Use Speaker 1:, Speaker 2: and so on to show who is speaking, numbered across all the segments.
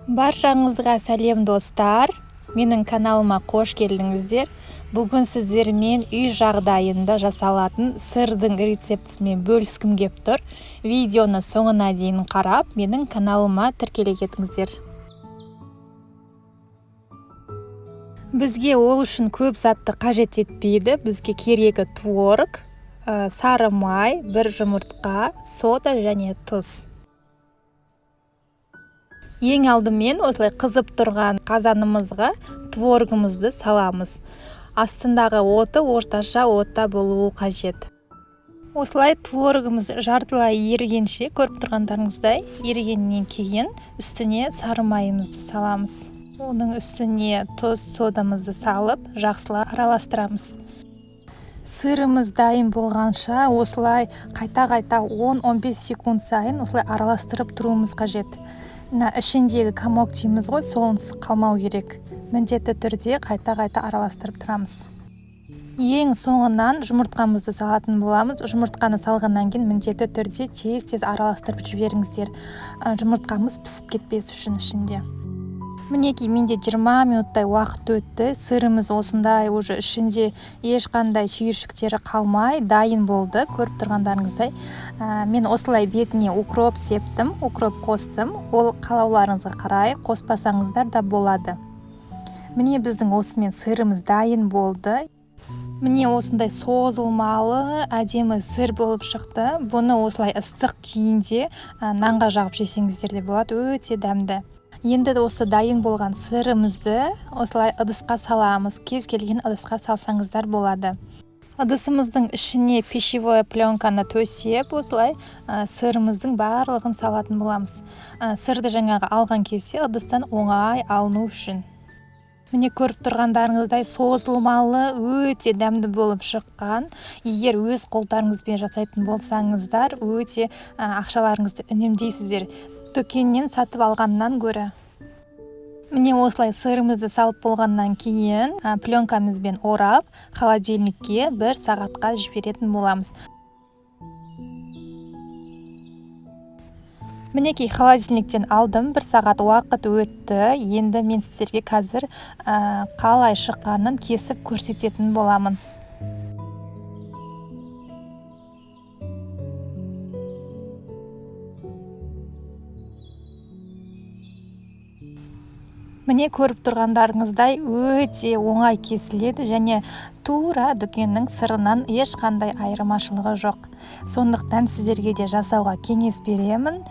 Speaker 1: Баршаңызға сәлем, достар! Менің каналыма қош келдіңіздер. Бүгін сіздермен үй жағдайында жасалатын сырдың рецептісімен бөліскім кеп тұр. Видеоны соңына дейін қарап, менің каналыма тіркеле кетіңіздер. Бізге ол үшін көп затты қажет етпейді. Бізге керегі творог, сары май, бір жұмыртқа, сода және тұз. Ең алдымен осылай қызып тұрған қазанымызға творогымызды саламыз. Астындағы оты орташа отта болуы қажет. Осылай творогымыз жартылай ерігенше, көріп тұрғандарыңыздай, ерігеннен кейін үстіне сары майымызды саламыз. Оның үстіне тұз, содамызды салып, жақсылап араластырамыз. Сырымыз дайын болғанша осылай қайта-қайта 10-15 секунд сайын осылай араластырып тұруымыз қажет. Мына ішіндегі комок дейміз ғой, сонысы қалмау керек. Міндетті түрде қайта-қайта араластырып тұрамыз. Ең соңынан жұмыртқамызды салатын боламыз. Жұмыртқаны салғаннан кейін міндетті түрде тез-тез араластырып жіберіңіздер. Жұмыртқамыз пісіп кетпес үшін ішінде. Мінекей, менде 20 минуттай уақыт өтті. Сырымыз осындай уже ішінде ешқандай шүйіршіктері қалмай дайын болды. Көріп тұрғандарыңыздай, мен осылай бетіне укроп септім, укроп қостым. Ол қалауларыңызға қарай, қоспасаңыздар да болады. Міне, біздің осымен сырымыз дайын болды. Міне, осындай созылмалы әдемі сыр болып шықты. Бұны осылай ыстық күйінде нанға жағып жесеңіздер де болады, өте дәмді. Енді осы дайын болған сырымызды осылай ыдысқа саламыз. Кез келген ыдысқа салсаңыздар болады. Ыдысымыздың ішіне пищевой пленканы төсеп, осылай сырымыздың барлығын салатын боламыз. Сырды жаңағы алған кезде ыдыстан оңай алыну үшін. Міне, көріп тұрғандарыңыздай созылмалы, өте дәмді болып шыққан. Егер өз қолдарыңызбен жасайтын болсаңыздар, өте ақшаларыңызды үнемдейсіздер. Дүкеннен сатып алғаннан гөрі. Міне, осылай сырымызды салып болғаннан кейін пленкамызбен орап, холодильникке 1 сағатқа жіберетін боламыз. Мінекей, холодильниктен алдым, 1 сағат уақыт өтті. Енді мен сіздерге қазір қалай шыққанын кесіп көрсететін боламын. Міне, көріп тұрғандарыңыздай өте оңай кесіледі және тура дүкеннің сырынан ешқандай айырмашылығы жоқ. Сондықтан сіздерге де жасауға кеңес беремін.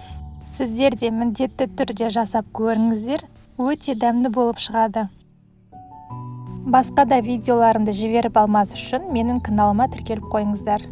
Speaker 1: Сіздер де міндетті түрде жасап көріңіздер, өте дәмді болып шығады. Басқа да видеоларымды жіберіп алмас үшін менің каналыма тіркеліп қойыңыздар.